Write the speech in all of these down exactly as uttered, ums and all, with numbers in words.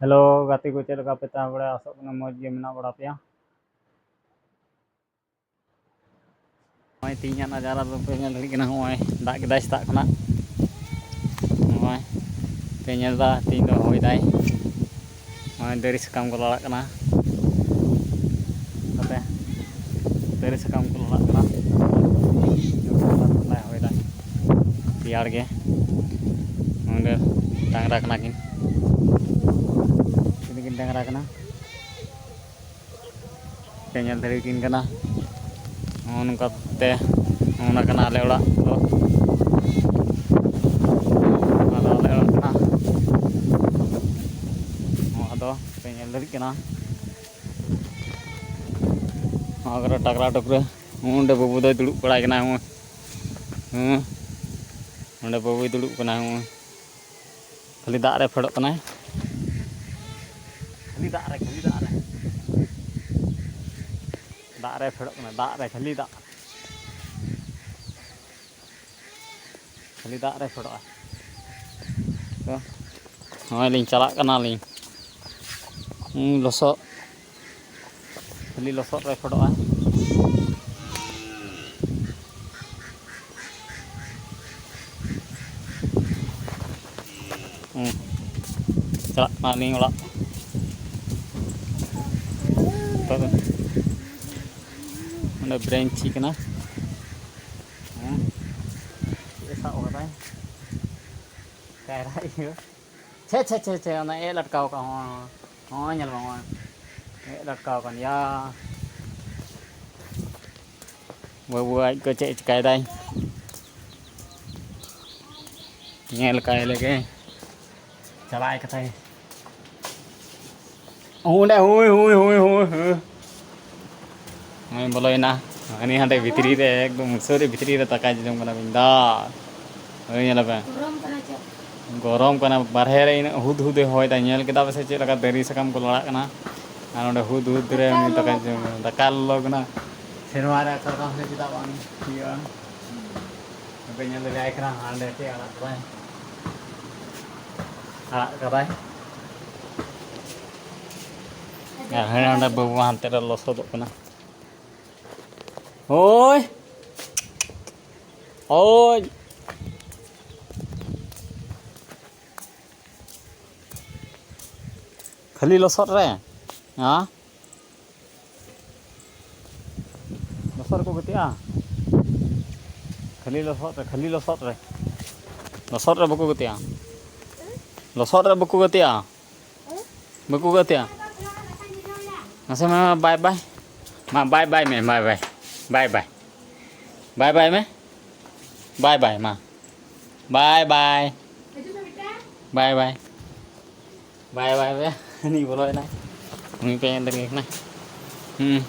Hello ᱜᱟᱛᱮ ᱠᱚ, ᱪᱮᱫ ᱞᱮᱠᱟ ᱯᱮ ᱛᱟᱦᱮᱸ ᱵᱟᱲᱟᱭᱟ? ᱟᱥᱚᱜ ᱠᱟᱱᱟ ᱢᱚᱡᱽ ᱜᱮ ᱢᱮᱱᱟᱜ ᱵᱟᱲᱟ ᱯᱮᱭᱟ᱾ ᱱᱚᱜᱼᱚᱭ ᱛᱮᱦᱮᱧᱟᱜ ᱱᱟᱡᱟᱨᱟ ᱫᱚ ᱯᱮ ᱧᱮᱞ ᱫᱟᱲᱮᱭᱟᱜ ᱠᱟᱱᱟ, ᱱᱚᱜᱼᱚᱭ ᱫᱟᱜ ᱠᱮᱫᱟᱭ ᱥᱮᱛᱟᱜ ᱠᱷᱚᱱᱟᱜ᱾ ᱱᱚᱜᱼᱚᱭ ᱯᱮ ᱧᱮᱞ ᱮᱫᱟ, ᱛᱮᱦᱮᱧ ᱫᱚ ᱦᱚᱭ ᱫᱟᱭ᱾ ᱱᱚᱜᱼᱚᱭ ᱫᱟᱨᱮ ᱥᱟᱠᱟᱢ ᱠᱚ ᱞᱟᱲᱟᱜ ᱠᱟᱱᱟ, ᱱᱚᱛᱮ ᱫᱟᱨᱮ ᱥᱟᱠᱟᱢ ᱠᱚ ᱞᱟᱲᱟᱜ ᱠᱟᱱᱟ᱾ ᱦᱚᱭ ᱫᱟᱭ, ᱨᱮᱭᱟᱲ ᱜᱮ᱾ ᱱᱚᱰᱮ ᱰᱟᱝᱨᱟ ᱠᱟᱱᱟ ᱠᱤᱱ, ᱩᱱᱠᱤᱱ ᱰᱟᱝᱨᱟ ᱠᱟᱱᱟ᱾ ᱯᱮ ᱧᱮᱞ ᱫᱟᱲᱮᱭᱟᱠᱤᱱ ᱠᱟᱱᱟ᱾ ᱱᱚᱜᱼᱚ ᱱᱚᱝᱠᱟ ᱛᱮ, ᱱᱚᱜᱼᱚ ᱱᱟ ᱠᱟᱱᱟ ᱟᱞᱮ ᱚᱲᱟᱜ ᱫᱚ᱾ ᱱᱚᱣᱟ ᱫᱚ ᱟᱞᱮ ᱚᱲᱟᱜ ᱠᱟᱱᱟ᱾ ᱱᱚᱣᱟ ᱫᱚ ᱯᱮ ᱧᱮᱞ ᱫᱟᱲᱮᱭᱟᱜ ᱠᱟᱱᱟ᱾ ᱱᱚᱣᱟ ᱠᱚᱨᱮ ᱴᱟᱠᱨᱟ ᱴᱩᱠᱨᱟᱹ᱾ ᱚᱸᱰᱮ ᱵᱟᱹᱵᱩ ᱫᱚᱭ ᱫᱩᱲᱩᱵ ᱵᱟᱲᱟᱭ ᱠᱟᱱᱟ᱾ ᱦᱚᱸ᱾ ᱦᱚᱸ᱾ ᱚᱸᱰᱮ ᱵᱟᱹᱵᱩᱭ ᱫᱩᱲᱩᱵ ᱠᱟᱱᱟ᱾ ᱦᱚᱸ᱾ ᱠᱷᱟᱹᱞᱤ ᱫᱟᱜ ᱨᱮ ᱯᱷᱮᱰᱚᱜ ᱠᱟᱱᱟᱭ᱾ ᱠᱷᱟᱹᱞᱤ ᱫᱟᱜ ᱨᱮ, ᱠᱷᱟᱹᱞᱤ ᱫᱟᱜ ᱨᱮ᱾ ᱫᱟᱜ ᱨᱮ ᱯᱷᱮᱰᱚᱜ ᱠᱟᱱᱟᱭ, ᱫᱟᱜ ᱨᱮ, ᱠᱷᱟᱹᱞᱤ ᱫᱟᱜ ᱨᱮ᱾ ᱠᱷᱟᱹᱞᱤ ᱫᱟᱜ ᱨᱮ ᱯᱷᱮᱰᱚᱜᱼᱟ᱾ ᱛᱚ, ᱱᱚᱜᱼᱚᱭ ᱞᱤᱧ ᱪᱟᱞᱟᱜ ᱠᱟᱱᱟᱞᱤᱧ᱾ ᱦᱩᱸ, ᱞᱚᱥᱚᱫ᱾ ᱠᱷᱟᱹᱞᱤ ᱞᱚᱥᱚᱫ ᱨᱮ ᱯᱷᱮᱰᱚᱜᱼᱟ᱾ ᱦᱩᱸ᱾ ᱪᱟᱞᱟᱜ ᱠᱟᱱᱟᱞᱤᱧ ᱚᱲᱟᱜ᱾ ᱱᱤᱛᱚᱜ ᱫᱚ ᱚᱸᱰᱮ ᱵᱨᱮᱧᱪᱤ ᱠᱟᱱᱟ᱾ ᱦᱮᱸ? ᱪᱮᱫ ᱮ ᱥᱟᱵ ᱠᱟᱫᱟᱭ? ᱠᱟᱭᱨᱟ ᱤᱭᱟᱹ᱾ ᱪᱷᱮ, ᱪᱷᱮ, ᱪᱷᱮ, ᱪᱷᱮ, ᱚᱱᱟ ᱮ ᱞᱟᱴᱠᱟᱣ ᱠᱟᱜ, ᱦᱚᱸ, ᱦᱚᱸ, ᱧᱮᱞ ᱢᱮ, ᱦᱚᱸ᱾ ᱮ ᱞᱟᱴᱠᱟᱣ ᱠᱟᱱ ᱭᱟ᱾ ᱵᱟᱹᱵᱩ ᱟᱡ ᱠᱚ ᱪᱮᱫ ᱮ ᱪᱤᱠᱟᱭ ᱫᱟᱭ? ᱧᱮᱞ ᱠᱟᱭ ᱞᱮᱜᱮ᱾ ᱪᱟᱞᱟᱜ ᱟᱭ ᱠᱟᱛᱷᱟᱭ᱾ ᱚᱸᱰᱮ, ᱦᱩᱭ, ᱦᱩᱭ, ᱦᱩᱭ, ᱦᱩᱭ, ᱦᱩᱭ᱾ ᱱᱚᱜᱼᱚᱭ ᱵᱚᱞᱚᱭᱮᱱᱟ᱾ ᱦᱟᱹᱱᱤ ᱦᱟᱸᱰᱮ ᱵᱷᱤᱛᱨᱤ ᱨᱮ, ᱮᱠᱫᱚᱢ ᱢᱩᱥᱟᱹᱨᱤ ᱵᱷᱤᱛᱨᱤ ᱨᱮ ᱛᱟᱠᱟᱭ ᱡᱚᱡᱚᱢ ᱠᱟᱱᱟ᱾ ᱢᱮᱱᱫᱟ, ᱦᱳᱭ, ᱧᱮᱞ ᱟᱯᱮ᱾ ᱜᱚᱨᱚᱢ ᱠᱟᱱᱟ ᱪᱮ? ᱜᱚᱨᱚᱢ ᱠᱟᱱᱟ, ᱵᱟᱨᱦᱮ ᱨᱮ ᱤᱱᱟᱹᱜ ᱦᱩᱫ ᱦᱩᱫ ᱮ ᱦᱚᱭ ᱫᱟ᱾ ᱧᱮᱞ ᱠᱮᱫᱟ ᱯᱮᱥᱮ ᱪᱮᱫ ᱞᱮᱠᱟ ᱫᱟᱨᱮ ᱥᱟᱠᱟᱢ ᱠᱚ ᱞᱟᱲᱟᱜ ᱠᱟᱱᱟ? ᱟᱨ ᱚᱸᱰᱮ ᱦᱩᱫ ᱦᱩᱫ ᱨᱮ ᱫᱟᱠᱟ ᱩᱱᱤ ᱫᱟᱠᱟᱭ ᱞᱚᱞᱚ ᱡᱚᱢ, ᱠᱟᱱᱟ᱾ ᱫᱟᱠᱟ ᱞᱚᱞᱚ ᱠᱟᱱᱟ᱾ ᱥᱮᱨᱢᱟ ᱨᱮ ᱚᱠᱟ ᱞᱮᱠᱟ ᱦᱩᱭᱩᱜ, ᱪᱮᱫᱟᱜ ᱵᱟᱝ ᱦᱩᱭᱩᱜᱼᱟ? ᱟᱯᱮ ᱧᱮᱞ ᱫᱟᱲᱮᱭᱟᱭ ᱠᱟᱱᱟ, ᱦᱟᱸᱰᱮ ᱪᱮᱫ ᱟᱲᱟᱜ ᱠᱟᱫᱟᱭ? ᱟᱲᱟᱜ ᱠᱟᱫᱟᱭ᱾ ᱟᱨ ᱦᱟᱸᱰᱮ ᱵᱟᱹᱵᱩ ᱦᱟᱱᱛᱮ ᱨᱮ ᱞᱚᱥᱚᱫᱚᱜ ᱠᱟᱱᱟ᱾ ᱳᱭ! ᱳᱭ! ᱠᱷᱟᱹᱞᱤ ᱞᱚᱥᱚᱫ ᱨᱮ? ᱦᱮᱸ? ᱞᱚᱥᱚᱫ ᱨᱮᱠᱚ ᱜᱟᱛᱮᱜᱼᱟ? ᱠᱷᱟᱹᱞᱤ ᱞᱚᱥᱚᱫ ᱨᱮ, ᱠᱷᱟᱹᱞᱤ ᱞᱚᱥᱚᱫ ᱨᱮ᱾ ᱞᱚᱥᱚᱫ ᱨᱮ ᱵᱟᱠᱚ ᱜᱟᱛᱮᱜᱼᱟ? ᱞᱚᱥᱚᱫ ᱨᱮ ᱵᱟᱠᱚ ᱜᱟᱛᱮᱜᱼᱟ? ᱵᱟᱠᱚ ᱜᱟᱛᱮᱜᱼᱟ? ᱢᱟᱥᱮ ᱢᱟ, ᱵᱟᱭ ᱵᱟᱭ᱾ ᱢᱟ, ᱵᱟᱭ ᱵᱟᱭ ᱢᱮ, ᱵᱟᱭ ᱵᱟᱭ᱾ ᱵᱟᱭ ᱵᱟᱭ᱾ ᱵᱟᱭ ᱵᱟᱭ ᱢᱮ᱾ ᱵᱟᱭ ᱵᱟᱭ, ᱢᱟ᱾ ᱵᱟᱭ ᱵᱟᱭ᱾ ᱵᱟᱭ ᱵᱟᱭ᱾ ᱵᱟᱭ ᱵᱟᱭ ᱵᱟᱭ᱾ ᱩᱱᱤ ᱵᱚᱞᱚᱭᱮᱱᱟᱭ᱾ ᱩᱱᱤ ᱯᱮ ᱧᱮᱞ ᱞᱮᱫᱮ ᱠᱟᱱᱟ᱾ ᱦᱩᱸ᱾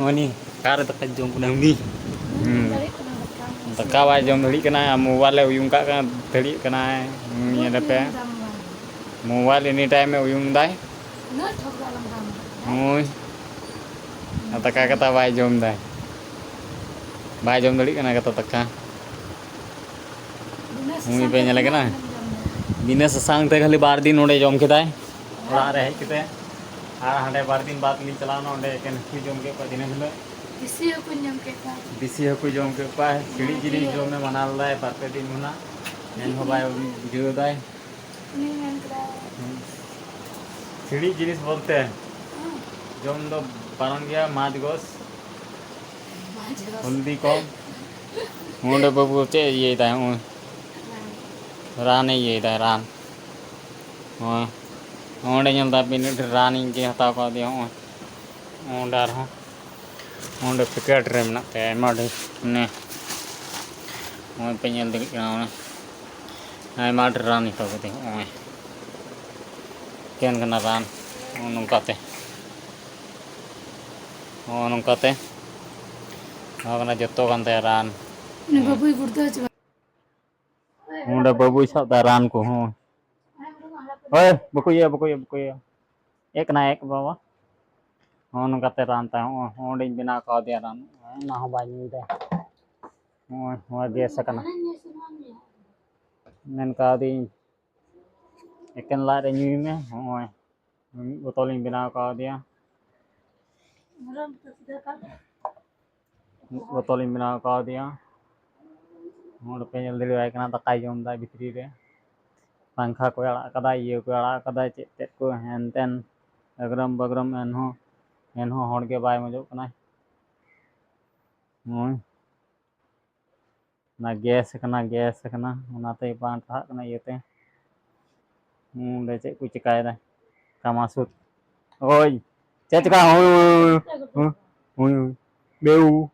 ᱩᱱᱤ ᱚᱠᱟᱨᱮ ᱫᱟᱠᱟ ᱡᱚᱢ ᱠᱟᱱᱟ ᱩᱱᱤ? ᱦᱩᱸ᱾ ᱫᱟᱠᱟ ᱵᱟᱭ ᱡᱚᱢ ᱫᱟᱲᱮᱭᱟᱜ ᱠᱟᱱᱟ, ᱢᱳᱵᱟᱭᱤᱞ ᱮ ᱩᱭᱩᱝ ᱠᱟᱜ ᱠᱟᱱᱟ, ᱫᱟᱲᱮᱭᱟᱜ ᱠᱟᱱᱟᱭ᱾ ᱧᱮᱞ ᱯᱮ᱾ ᱢᱳᱵᱟᱭᱤᱞ any time ᱮ ᱩᱭᱩᱝ ᱫᱟᱭ᱾ ᱦᱳᱭ᱾ ᱟᱨ ᱫᱟᱠᱟ ᱠᱟᱛᱟ ᱵᱟᱭ ᱡᱚᱢ ᱫᱟᱭ᱾ ᱵᱟᱭ ᱡᱚᱢ ᱫᱟᱲᱮᱭᱟᱜ ᱠᱟᱱᱟ ᱠᱟᱛᱟ ᱫᱟᱠᱟ᱾ ᱩᱱᱤ ᱯᱮ ᱧᱮᱞᱮ ᱠᱟᱱᱟ? ᱵᱤᱱᱟᱹ ᱥᱟᱥᱟᱝ ᱛᱮ ᱠᱷᱟᱹᱞᱤ ᱵᱟᱨ ᱫᱤᱱ ᱱᱚᱰᱮ ᱡᱚᱢ ᱠᱮᱫᱟᱭ᱾ ᱚᱲᱟᱜ ᱨᱮ ᱦᱮᱡ ᱠᱟᱛᱮ᱾ ᱟᱨ ᱦᱟᱸᱰᱮ ᱵᱟᱨ ᱫᱤᱱ ᱵᱟᱫ ᱞᱤᱧ ᱪᱟᱞᱟᱣᱱᱟ, ᱚᱸᱰᱮ ᱮᱠᱮᱱ ᱦᱟᱹᱠᱩᱭ ᱡᱚᱢ ᱠᱮᱫ ᱠᱚᱣᱟ ᱫᱤᱱᱟᱹᱢ ᱦᱤᱞᱳᱜ᱾ ᱫᱮᱥᱤ ᱦᱟᱹᱠᱩᱧ ᱡᱚᱢ ᱠᱮᱫ ᱠᱚᱣᱟ᱾ ᱫᱮᱥᱤ ᱦᱟᱹᱠᱩᱭ ᱡᱚᱢ ᱠᱮᱫ ᱠᱚᱣᱟ᱾ ᱥᱤᱲᱤᱡ ᱡᱤᱱᱤᱥ ᱡᱚᱢᱮ ᱢᱟᱱᱟ ᱞᱮᱫᱟᱭ ᱵᱟᱨ ᱯᱮ ᱫᱤᱱ ᱠᱷᱚᱱᱟᱜ᱾ ᱮᱱᱦᱚᱸ ᱵᱟᱭ ᱵᱩᱡᱷᱟᱹᱣ ᱫᱟᱭ᱾ ᱩᱱᱤ ᱢᱮᱱ ᱠᱮᱫᱟᱭ᱾ ᱦᱩᱸ᱾ ᱥᱤᱲᱤᱡ ᱡᱤᱱᱤᱥ ᱵᱚᱞᱛᱮ ᱦᱩᱸ᱾ ᱡᱚᱢ ᱫᱚ ᱵᱟᱨᱚᱱ ᱜᱮᱭᱟ, ᱢᱟᱪᱷ ᱜᱚᱥ, ᱢᱟᱪᱷ ᱜᱚᱥ᱾ ᱦᱚᱞᱫᱤ ᱠᱚ᱾ ᱚᱸᱰᱮ ᱵᱟᱹᱵᱩ ᱪᱮᱫ ᱮ ᱤᱭᱟᱹᱭᱮᱫᱟᱭ? ᱦᱚᱸᱜᱼᱚᱭ᱾ ᱦᱮᱸ᱾ ᱨᱟᱱᱮ ᱤᱭᱟᱹᱭᱮᱫᱟᱭ, ᱨᱟᱱ᱾ ᱦᱚᱸ᱾ ᱚᱸᱰᱮ ᱧᱮᱞ ᱫᱟ ᱯᱤᱱᱟᱹᱜ ᱰᱷᱮᱨ ᱨᱟᱱᱤᱧ ᱦᱟᱛᱟᱣ ᱠᱟᱣᱫᱮᱭᱟ, ᱦᱚᱸᱜᱼᱚᱭ᱾ ᱚᱸᱰᱮ ᱟᱨᱦᱚᱸ᱾ ᱚᱸᱰᱮ ᱯᱮᱠᱮᱴ ᱨᱮ ᱢᱮᱱᱟᱜ ᱛᱟᱭᱟ ᱟᱭᱢᱟ ᱰᱷᱮᱨ᱾ ᱚᱱᱮ᱾ ᱦᱚᱸᱜᱼᱚᱭ ᱯᱮ ᱧᱮᱞ ᱫᱟᱲᱮᱭᱟᱜ ᱠᱟᱱᱟ, ᱚᱱᱮ᱾ ᱟᱭᱢᱟ ᱰᱷᱮᱨ ᱨᱟᱱ ᱦᱟᱛᱟᱣ ᱠᱟᱛᱮ, ᱦᱚᱸᱜᱼᱚᱭ᱾ ᱮᱠᱮᱱ ᱠᱟᱱᱟ ᱨᱟᱱ᱾ ᱱᱚᱜᱼᱚ ᱱᱚᱝᱠᱟᱛᱮ᱾ ᱱᱚᱜᱼᱚ ᱱᱚᱝᱠᱟᱛᱮ᱾ ᱱᱚᱣᱟ ᱠᱟᱱᱟ ᱡᱚᱛᱚ ᱠᱟᱱ ᱛᱟᱭᱟ ᱨᱟᱱ᱾ ᱩᱱᱤ ᱵᱟᱹᱵᱩᱭ ᱜᱩᱲᱫᱟᱹᱣ ᱦᱚᱪᱚ ᱚᱸᱰᱮ ᱵᱟᱹᱵᱩᱭ ᱥᱟᱵ ᱫᱟ ᱨᱟᱱ ᱠᱚᱦᱚᱸ᱾ ᱦᱳᱭ, ᱵᱟᱠᱚ ᱤᱭᱟᱹᱭᱟ, ᱵᱟᱠᱚ ᱤᱭᱟᱹᱭᱟ, ᱵᱟᱠᱚ ᱤᱭᱟᱹᱭᱟ᱾ ᱮᱠ ᱱᱟ ᱮᱠ ᱵᱟᱵᱟ᱾ ᱦᱚᱸ, ᱱᱚᱝᱠᱟᱛᱮ ᱨᱟᱱ ᱛᱟᱭ᱾ ᱦᱚᱸ, ᱚᱸᱰᱮᱧ ᱵᱮᱱᱟᱣ ᱠᱟᱣᱫᱮᱭᱟ ᱨᱟᱱ᱾ ᱚᱱᱟ ᱦᱚᱸ ᱵᱟᱭ ᱧᱩᱭᱫᱟ᱾ ᱦᱚᱸᱜᱼᱚᱭ, ᱦᱚᱸᱜᱼᱚᱭ ᱜᱮᱥ ᱟᱠᱟᱱᱟ᱾ ᱢᱮᱱ ᱠᱟᱣᱫᱤᱧ ᱮᱠᱮᱱ ᱞᱟᱡ ᱨᱮ ᱧᱩᱭ ᱢᱮ᱾ ᱦᱚᱸᱜᱼᱚᱭ᱾ ᱢᱤᱫ ᱵᱳᱛᱚᱞᱤᱧ ᱵᱮᱱᱟᱣ ᱠᱟᱣᱫᱮᱭᱟ᱾ ᱢᱤᱫ ᱵᱳᱛᱚᱞᱤᱧ ᱵᱮᱱᱟᱣ ᱠᱟᱣᱫᱮᱭᱟ᱾ ᱦᱚᱲ ᱯᱮ ᱧᱮᱞ ᱫᱟᱲᱮᱣᱟᱭ ᱠᱟᱱᱟ, ᱫᱟᱠᱟᱭ ᱡᱚᱢ ᱫᱟᱭ ᱵᱷᱤᱛᱨᱤ ᱨᱮ᱾ ᱯᱟᱝᱠᱷᱟ ᱠᱚᱭ ᱟᱲᱟᱜ ᱠᱟᱫᱟᱭ, ᱤᱭᱟᱹ ᱠᱚᱭ ᱟᱲᱟᱜ ᱠᱟᱫᱟᱭ, ᱪᱮᱫ ᱪᱮᱫ ᱠᱚ ᱦᱮᱱ ᱛᱮᱱ, ᱮᱜᱽᱨᱚᱢ ᱵᱟᱜᱽᱨᱚᱢ, ᱮᱱᱦᱚᱸ, ᱮᱱᱦᱚᱸ ᱦᱚᱲ ᱜᱮ ᱵᱟᱭ ᱢᱚᱡᱚᱜ ᱠᱟᱱᱟᱭ᱾ ᱱᱚᱜᱼᱚᱭ᱾ ᱚᱱᱟ ᱜᱮᱥ ᱠᱟᱱᱟ, ᱜᱮᱥ ᱠᱟᱱᱟ, ᱚᱱᱟᱛᱮ ᱵᱟᱝ ᱴᱟᱨᱦᱟᱜ ᱠᱟᱱᱟ ᱤᱭᱟᱹᱛᱮ᱾ ᱚᱸᱰᱮ ᱪᱮᱫ ᱠᱚ ᱪᱮᱠᱟᱭᱮᱫᱟ? ᱠᱟᱢᱟᱥᱩᱛ᱾ ᱳᱭ, ᱪᱮᱫ ᱪᱮᱠᱟ? ᱦᱩᱭ, ᱦᱩᱭ, ᱦᱩᱭ, ᱦᱩᱭ, ᱦᱩᱭ, ᱦᱩᱭ᱾ ᱵᱮᱣ᱾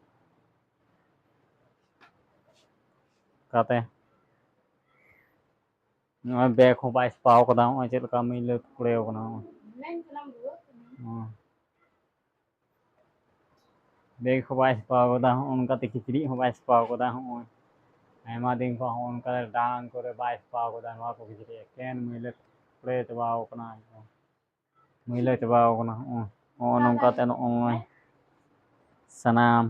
ᱠᱟᱛᱮ᱾ ᱱᱚᱜᱼᱚᱭ ᱵᱮᱜᱽ ᱦᱚᱸ ᱵᱟᱭ ᱥᱟᱯᱷᱟᱣ ᱠᱟᱫᱟ, ᱱᱚᱜᱼᱚᱭ ᱪᱮᱫ ᱞᱮᱠᱟ ᱢᱟᱹᱭᱞᱟᱹ ᱠᱩᱲᱮᱣ ᱠᱟᱱᱟ᱾ ᱦᱚᱸ᱾ ᱵᱮᱜᱽ ᱦᱚᱸ ᱵᱟᱭ ᱥᱟᱯᱷᱟᱣ ᱠᱟᱫᱟ, ᱦᱚᱸᱜᱼᱚ ᱱᱚᱝᱠᱟ ᱛᱮ ᱠᱤᱪᱨᱤᱡ ᱦᱚᱸ ᱵᱟᱭ ᱥᱟᱯᱷᱟᱣ ᱠᱟᱫᱟ᱾ ᱦᱚᱸᱜᱼᱚᱭ ᱟᱭᱢᱟ ᱫᱤᱱ ᱠᱷᱚᱱ ᱦᱚᱸᱜᱼᱚ ᱱᱚᱝᱠᱟ ᱰᱟᱝ ᱠᱚᱨᱮ ᱵᱟᱭ ᱥᱟᱯᱷᱟᱣ ᱠᱟᱫᱟ, ᱱᱚᱣᱟ ᱠᱚ ᱠᱤᱪᱨᱤᱡ ᱮᱠᱮᱱ ᱢᱟᱹᱭᱞᱟᱹ ᱠᱩᱲᱮ ᱪᱟᱵᱟᱣ ᱠᱟᱱᱟ, ᱢᱟᱹᱭᱞᱟᱹ ᱪᱟᱵᱟᱣ ᱠᱟᱱᱟ᱾ ᱦᱚᱸᱜᱼᱚᱭ, ᱦᱚᱸᱜᱼᱚ ᱱᱚᱝᱠᱟ ᱛᱮ ᱱᱚᱜᱼᱚᱭ ᱥᱟᱱᱟᱢ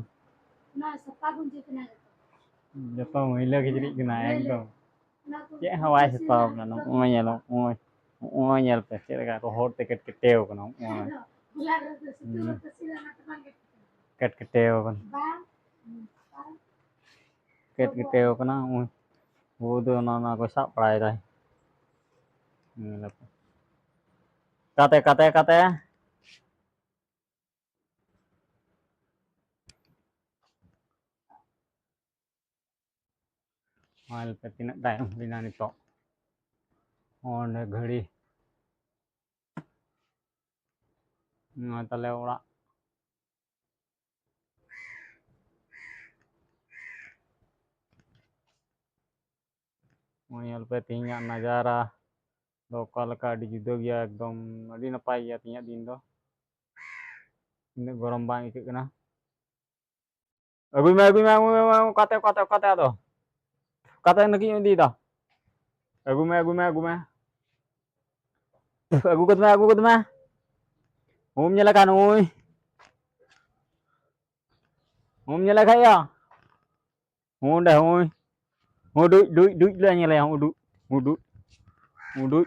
ᱡᱚᱛᱚ ᱢᱟᱹᱭᱞᱟᱹ ᱠᱤᱪᱨᱤᱡ ᱠᱟᱱᱟ ᱮᱠᱫᱚᱢ᱾ ᱪᱮᱫ ᱦᱚᱸ ᱵᱟᱭ ᱥᱟᱯᱷᱟᱣ ᱠᱟᱱᱟ᱾ ᱱᱚᱜᱼᱚᱭ ᱧᱮᱞ, ᱱᱚᱜᱼᱚᱭ, ᱱᱚᱜᱼᱚᱭ ᱧᱮᱞ ᱯᱮ ᱪᱮᱫ ᱞᱮᱠᱟ ᱨᱚᱦᱚᱲ ᱛᱮ ᱠᱮᱴᱠᱮᱴᱮᱣ ᱠᱟᱱᱟ᱾ ᱱᱚᱜᱼᱚᱭ᱾ ᱦᱩᱸ᱾ ᱠᱮᱴᱠᱮᱴᱮᱣ ᱠᱟᱱᱟ᱾ ᱠᱮᱴᱠᱮᱴᱮᱣ ᱠᱟᱱᱟ᱾ ᱱᱚᱜᱼᱚᱭ᱾ ᱵᱟᱹᱦᱩ ᱫᱚ ᱚᱱᱟ, ᱚᱱᱟ ᱠᱚ ᱥᱟᱵ ᱵᱟᱲᱟᱭᱮᱫᱟᱭ᱾ ᱧᱮᱞ ᱯᱮ᱾ ᱠᱟᱛᱮ, ᱠᱟᱛᱮ, ᱠᱟᱛᱮ᱾ ᱧᱮᱞ ᱯᱮ ᱛᱤᱱᱟᱹᱜ ᱴᱟᱭᱤᱢ ᱦᱩᱭᱱᱟ ᱱᱤᱛᱚᱜ᱾ ᱚᱸᱰᱮ ᱜᱷᱟᱹᱲᱤ᱾ ᱱᱚᱣᱟ ᱛᱟᱞᱮ ᱚᱲᱟᱜ᱾ ᱱᱚᱜᱼᱚᱭ ᱧᱮᱞ ᱯᱮ ᱛᱮᱦᱮᱧᱟᱜ ᱱᱟᱡᱟᱨᱟ ᱫᱚ ᱚᱠᱟ ᱞᱮᱠᱟ, ᱟᱹᱰᱤ ᱡᱩᱫᱟᱹ ᱜᱮᱭᱟ ᱮᱠᱫᱚᱢ, ᱟᱹᱰᱤ ᱱᱟᱯᱟᱭ ᱜᱮᱭᱟ ᱛᱮᱦᱮᱧᱟᱜ ᱫᱤᱱ ᱫᱚ᱾ ᱩᱱᱟᱹᱜ ᱜᱚᱨᱚᱢ ᱵᱟᱝ ᱟᱹᱭᱠᱟᱹᱜ ᱠᱟᱱᱟ᱾ ᱟᱹᱜᱩᱭ ᱢᱮ, ᱟᱹᱜᱩᱭ ᱢᱮ, ᱟᱹᱜᱩᱭ ᱢᱮ, ᱟᱹᱜᱩᱭ ᱢᱮ, ᱚᱠᱟᱛᱮ, ᱚᱠᱟᱛᱮ, ᱚᱠᱟᱛᱮ ᱟᱫᱚ? ᱚᱠᱟᱛᱮ ᱱᱟᱹᱠᱤᱡ ᱮᱢ ᱤᱫᱤᱭᱮᱫᱟ? ᱟᱹᱜᱩ ᱢᱮ, ᱟᱹᱜᱩ ᱢᱮ, ᱟᱹᱜᱩ ᱢᱮ᱾ ᱟᱹᱜᱩ ᱜᱚᱫ ᱢᱮ, ᱟᱹᱜᱩ ᱜᱚᱫ ᱢᱮ᱾ ᱦᱩᱢ ᱧᱮᱞ ᱟᱠᱟᱫ ᱱᱩᱭ? ᱦᱩᱢ ᱧᱮᱞ ᱟᱠᱟᱫ ᱭᱟ? ᱚᱸᱰᱮ ᱦᱩᱭ᱾ ᱦᱩᱰᱩᱡ, ᱰᱩᱡ, ᱰᱩᱡ ᱞᱮ ᱧᱮᱞᱮᱭᱟ, ᱦᱩᱰᱩᱡ, ᱦᱩᱰᱩᱡ, ᱦᱩᱰᱩᱡ᱾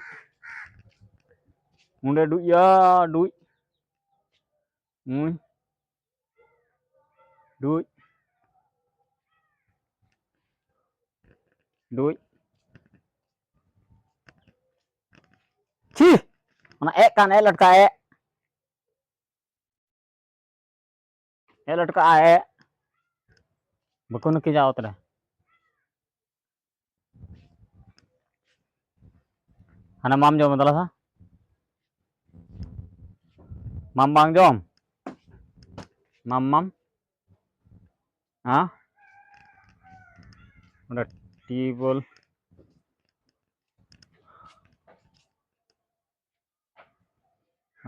ᱚᱸᱰᱮ ᱰᱩᱡ ᱭᱟ, ᱰᱩᱡ᱾ ᱩᱭ᱾ ᱰᱩᱡ᱾ ᱰᱩᱡ᱾ ᱪᱷᱤ! ᱚᱱᱟ ᱮᱜ ᱠᱟᱱ, ᱮᱜ ᱞᱮᱴᱠᱟ, ᱮᱜ᱾ ᱮᱜ ᱞᱮᱴᱠᱟ, ᱮᱜ᱾ ᱵᱟᱠᱚ ᱱᱩᱠᱤ ᱡᱟᱣ ᱛᱟᱞᱮ᱾ ᱦᱟᱱᱟ ᱢᱟᱢ ᱡᱚᱢ ᱫᱟᱞᱟ ᱥᱟ? ᱢᱟᱢ ᱵᱟᱝ ᱡᱚᱢ? ᱢᱟᱢ, ᱢᱟᱢ? ᱦᱮᱸ? ᱚᱸᱰᱮ ᱴᱤᱭᱩᱵᱚᱭᱮᱞ᱾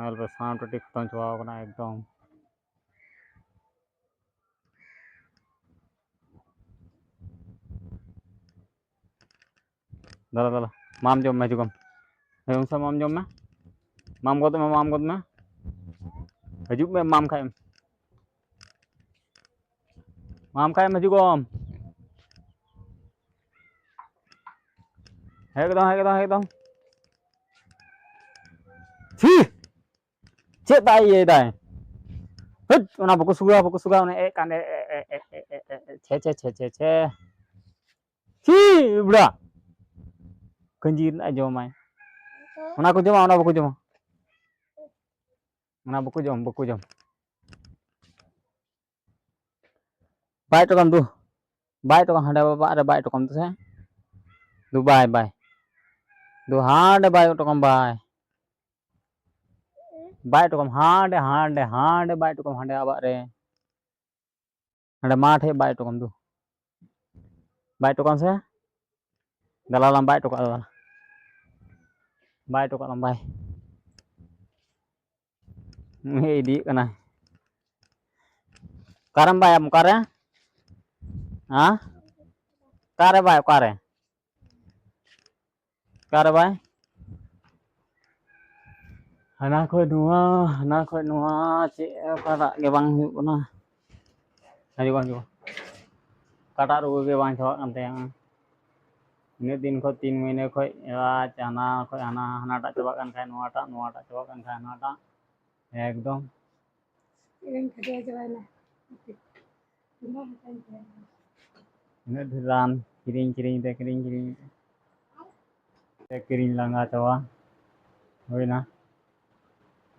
ᱟᱨ ᱵᱮᱥ sound ᱟᱹᱰᱤ ᱠᱷᱟᱛᱚᱢ ᱪᱟᱵᱟᱣ ᱠᱟᱱᱟ ᱮᱠᱫᱚᱢ᱾ ᱫᱟᱞᱟ, ᱫᱟᱞᱟ᱾ ᱢᱟᱢ ᱡᱚᱢ ᱢᱮ, ᱦᱤᱡᱩᱜ ᱟᱢ᱾ ᱦᱤᱡᱩᱜ ᱢᱮ ᱥᱮ, ᱢᱟᱢ ᱡᱚᱢ ᱢᱮ᱾ ᱢᱟᱢ ᱜᱚᱫ ᱢᱮ, ᱢᱟᱢ ᱜᱚᱫ ᱢᱮ᱾ ᱦᱤᱡᱩᱜ ᱢᱮ, ᱢᱟᱢ ᱠᱷᱟᱡ ᱮᱢ᱾ ᱢᱟᱢ ᱠᱷᱟᱡ ᱮᱢ, ᱦᱤᱡᱩᱜ ᱟᱢ᱾ ᱮᱠᱫᱚᱢ, ᱮᱠᱫᱚᱢ, ᱮᱠᱫᱚᱢ᱾ ᱪᱷᱤ! ᱪᱮᱫ ᱫᱟᱭ ᱤᱭᱟᱹᱭ ᱫᱟᱭ? ᱦᱟᱹᱴ, ᱚᱱᱟ ᱵᱟᱠᱚ ᱥᱩᱜᱟ, ᱵᱟᱠᱚ ᱥᱩᱜᱟ, ᱚᱱᱮ ᱮ ᱠᱟᱱ, ᱮ, ᱮ, ᱮ, ᱮ, ᱮ, ᱮ, ᱪᱷᱮ, ᱪᱷᱮ, ᱪᱷᱮ, ᱪᱷᱮ, ᱪᱷᱮ᱾ ᱪᱷᱤ, ᱵᱮᱲᱟ᱾ ᱠᱟᱹᱧᱡᱤ ᱨᱮᱱᱟᱜ ᱮ ᱡᱚᱢᱟᱭ᱾ ᱚᱱᱟ ᱠᱚ ᱡᱚᱢᱟ, ᱚᱱᱟ ᱵᱟᱠᱚ ᱡᱚᱢᱟ᱾ ᱚᱱᱟ ᱵᱟᱠᱚ ᱡᱚᱢ, ᱵᱟᱠᱚ ᱡᱚᱢ᱾ ᱵᱟᱭ ᱦᱚᱴᱚ ᱠᱟᱢ ᱫᱩ᱾ ᱵᱟᱭ ᱦᱚᱴᱚ ᱠᱟᱢ ᱦᱟᱸᱰᱮ ᱵᱟᱵᱟ ᱨᱮ, ᱵᱟᱭ ᱦᱚᱴᱚ ᱠᱟᱢ ᱫᱩ ᱥᱮ᱾ ᱫᱩ ᱵᱟᱭ, ᱵᱟᱭ᱾ ᱫᱩ ᱦᱟᱸᱰᱮ ᱵᱟᱭ ᱦᱚᱴᱚ ᱠᱟᱢ ᱵᱟᱭ᱾ ᱵᱟᱭ ᱦᱚᱴᱚ ᱠᱟᱢ ᱦᱟᱸᱰᱮ, ᱦᱟᱸᱰᱮ, ᱦᱟᱸᱰᱮ ᱵᱟᱭ ᱦᱚᱴᱚ ᱠᱟᱢ ᱦᱟᱸᱰᱮ ᱟᱵᱟᱜ ᱨᱮ᱾ ᱦᱟᱸᱰᱮ ᱢᱟ ᱴᱷᱮᱡ ᱵᱟᱭ ᱦᱚᱴᱚ ᱠᱟᱢ ᱫᱩ᱾ ᱵᱟᱭ ᱦᱚᱴᱚ ᱠᱟᱢ ᱥᱮ᱾ ᱫᱟᱞᱟᱞᱟᱢ ᱵᱟᱭ ᱦᱚᱴᱚ ᱠᱟᱜ ᱫᱚ᱾ ᱵᱟᱭ ᱦᱚᱴᱚ ᱠᱟᱜ ᱞᱟᱢ ᱵᱟᱭ᱾ ᱦᱮᱡ ᱤᱫᱤᱭᱮᱫ ᱠᱟᱱᱟ᱾ ᱚᱠᱟᱨᱮᱢ ᱵᱟᱭᱟᱢ, ᱚᱠᱟᱨᱮ? ᱦᱮᱸ? ᱚᱠᱟᱨᱮ ᱵᱟᱭ, ᱚᱠᱟᱨᱮ? ᱚᱠᱟᱨᱮ ᱵᱟᱭ? ᱦᱟᱱᱟ ᱠᱷᱚᱡ ᱱᱚᱣᱟ, ᱦᱟᱱᱟ ᱠᱷᱚᱡ ᱱᱚᱣᱟ, ᱪᱮᱫ ᱚᱠᱟᱴᱟᱜ ᱜᱮ ᱵᱟᱝ ᱦᱩᱭᱩᱜ ᱠᱟᱱᱟ᱾ ᱦᱤᱡᱩᱜ ᱠᱟᱱ, ᱦᱤᱡᱩᱜ ᱠᱟᱱ᱾ ᱚᱠᱟᱴᱟᱜ ᱨᱩᱣᱟᱹ ᱜᱮ ᱵᱟᱝ ᱪᱟᱵᱟᱜ ᱠᱟᱱ ᱛᱟᱭᱟ᱾ ᱤᱱᱟᱹᱜ ᱫᱤᱱ ᱠᱷᱚᱡ, ᱛᱤᱱ ᱢᱟᱹᱦᱱᱟᱹ ᱠᱷᱚᱡ, ᱮ, ᱦᱟᱱᱟ ᱠᱷᱚᱡ ᱦᱟᱱᱟ, ᱦᱟᱱᱟᱴᱟᱜ ᱪᱟᱵᱟᱜ ᱠᱟᱱ ᱠᱷᱟᱡ ᱱᱚᱣᱟᱴᱟᱜ, ᱱᱚᱣᱟᱴᱟᱜ ᱪᱟᱵᱟᱜ ᱠᱟᱱ ᱠᱷᱟᱡ ᱦᱟᱱᱟᱴᱟᱜ, ᱮᱠᱫᱚᱢ᱾ ᱠᱤᱨᱤᱧ ᱠᱷᱟᱹᱴᱭᱟᱹ ᱪᱟᱵᱟᱭᱮᱱᱟ᱾ ᱛᱤᱱᱟᱹᱜ ᱦᱟᱛᱟᱣ ᱠᱮᱫᱟ? ᱩᱱᱟᱹᱜ ᱰᱷᱮᱨ ᱨᱟᱱ ᱠᱤᱨᱤᱧ, ᱠᱤᱨᱤᱧ ᱛᱮ, ᱠᱤᱨᱤᱧ, ᱠᱤᱨᱤᱧ ᱛᱮ, ᱛᱮ ᱠᱤᱨᱤᱧ ᱞᱟᱸᱜᱟ ᱪᱟᱵᱟ ᱦᱩᱭᱱᱟ᱾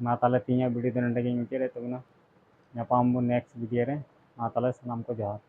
ᱢᱟ ᱛᱟᱦᱞᱮ ᱛᱮᱦᱮᱧᱟᱜ video ᱫᱚ ᱱᱚᱰᱮ ᱜᱤᱧ ᱢᱩᱪᱟᱹᱫ ᱮᱫ ᱛᱟᱵᱚᱱᱟ᱾ ᱧᱟᱯᱟᱢ ᱟᱵᱚᱱ next video ᱨᱮ᱾ ᱢᱟ ᱛᱟᱦᱞᱮ ᱥᱟᱱᱟᱢ ᱠᱚ ᱡᱚᱦᱟᱨ᱾